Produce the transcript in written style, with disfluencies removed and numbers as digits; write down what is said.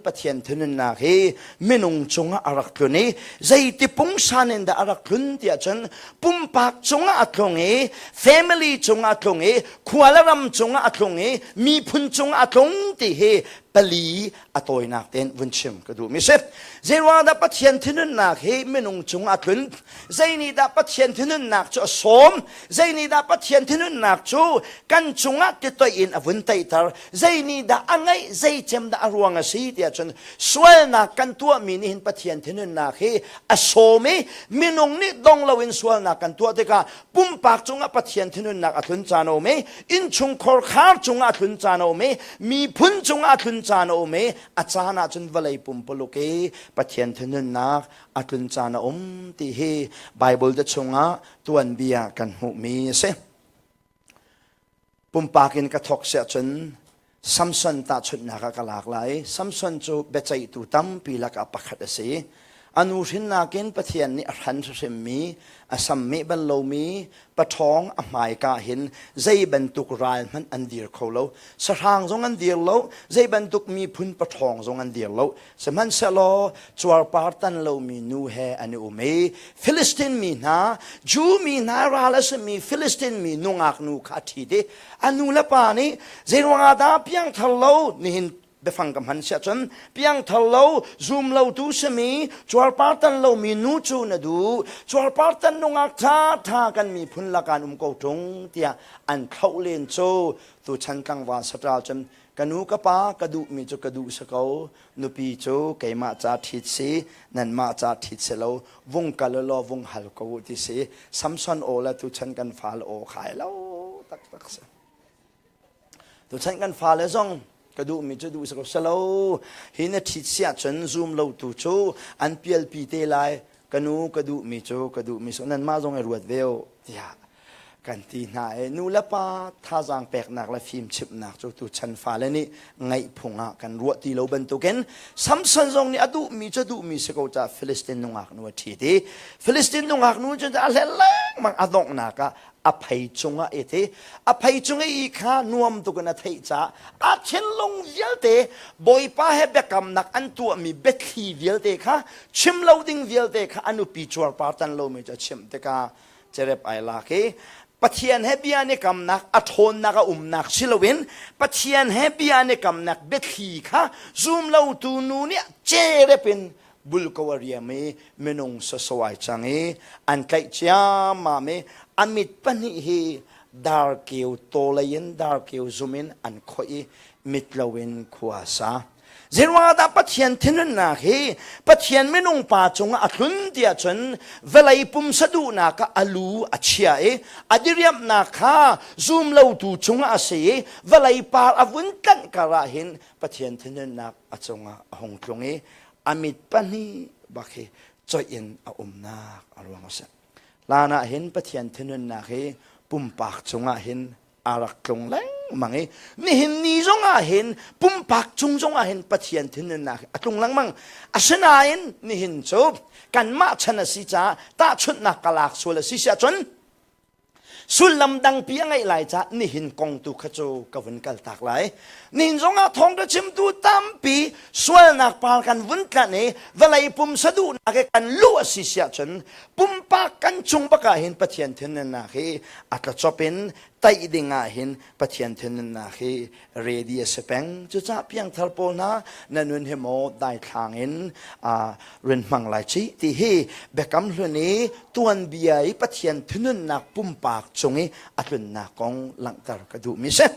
Pathian thinunnak hi minung cungah a rak tlun i zeiti pungsan in dah a rak tlun tiah cun pumpak cungah a tlung i family cungah a tlung i khua le ram cungah a tlung i miphun cungah a tlung ti hi pali a tawinak tein vun chim ka duhmi si. Zeiruang dah Pathian thinunnak hi minung cungah a tlun? Zei nih dah Pathian thinunnak cu a sawm? Zei nih dah Pathian thinunnak cu kan cungah titoih in a vun teihter? Zei nih dah a ngeih zei cem dah a ruang a si tiah cun sualnak kan tuahmi nih hin Pathian thinunnak hi a sawm i minung nih dong loin sualnak kan tuah tikah pumpak cungah Pathian thinunnak a tlun caan a um i innchungkhar khar cungah a tlun caan a um i miphun cungah a tlun caan a um i a caan ah cun vawlei pumpuluk i Pathian thinunnak a tlun caan a um ti hi Bible te chungah tuanbia kan hmuhmi a si. Pumpak in ka thawk siah cun Samson tahchunhnak ah ka lak lai. Samson cu biaceihtu tampi lakah pakhat a si. A nu hrinnak in Pathian nih a hran hrimmi, a sammeh bal lomi, paṭhawng a hmaika hin zei bantuk ral hmanh an dir kho lo. Sahrang zong an dir lo, zei bantuk miphun paṭhawng zong an dir lo. Sihmanhsehlaw cuarpar tan lomi nu he an i um i Filistin mi hna, Jew mi hna ral a simi Filistin mi nungak nu kha a ṭhit i a nu le pa nih zeiruangah dah piangthar lo nihin biafang ka hman siah cun piangthar lo zum lo tu simi cuarpar tan lomi nu cu na duh cuarpar tan nungak ṭha ṭha kan miphun lakah an um ko ṭung tiah an thlauh len cu tuchan tlangval saṭal cun Ka nu ka pa ka duhmi cu ka duh si ko. Nupi cu keimah ca ṭhit si, nanmah ca ṭhit si lo. Vung kal law vung hal ko u ti si. Samson aw le tuchan kan fale aw khai lo taktak si. Tuchan kan fale zong ka duhmi cu duh si ko si lo. Hi na ṭhit si ahcun zum lo tu cu an pialpi te lai. Ka nu ka duhmi cu ka duhmi si. Nanmah zong i ruat ve u tiah kan ti hna i nu le pa thazaang peknak le fimchimhnak cu tuchan fale nih ngaih phung ah kan ruah ti lo bantukin Samson zong nih a duhmi cu duhmi si ko caah Filistin nungak nu a ṭhit i Filistin nungak nu cu a hlen lengmang a donghnak ah a phei cungah i ti a phei cung i kha nuam tuk in a theih caah a thinlung vialte Bawipa he biakamnak an tuahmi biathli vialte kha chim lo ding vialte kha a nupi cuarpar tan lomi cu a chimh tikah cerep ai lak i Pathian he bia an i kamnak a ṭhawnnak a umnak si loin Pathian he bia an i kamnak biathli kha zum lotu nu nih cerep in bulko a riam i minung saso ai cang i an tlaih ciammam i a mit pahnih hi darkeu tawlei in darkeu zum in an khoih i mit loin khua a sa. Zeiruangah Pathian thinhunnak hi Pathian minung pa cungah a tlun tiah cun vawlei pumsa duhnak ah a lu a chia i a diriamhnak kha zum lotu cungah a si i vawlei par a vun tlanh kar ah hin Pathian thinhunnak a cungah a hung tlung i a mit pahnih bak hi coih in a umnak a ruang a si. Hlan ah hin Pathian thinhunnak hi pumpak cungah hin a rak tlung lengmang i nihin ni zong ah hin pumpak cung zong ah hin Pathian thinhunnak a tlung lengmang asinain nihin cu kanmah chan a si caah tahchunhnak ka lak sual a si siah cun sullam dangpi a ngeih lai caah nihin kong tu kha cu ka vun kal tak lai nihin zong ah thawngṭha chimtu tampi sualnak par kan vun tlanh i vawlei pumsa duhnak i kan luh a si siah cun pumpak kan cung bak ah hin Pathian thinhunnak hi a tlacop in taih ding ah hin Pathian thinhunnak hi ready a si peng. Cucaah piangthar pawl hna na nun hi maw daithlang in rin hmang lai ci ti hi biakam hlun i tuanbia i Pathian thinhunnak pumpak cung i a tlunnak kong langhter ka duhmi si.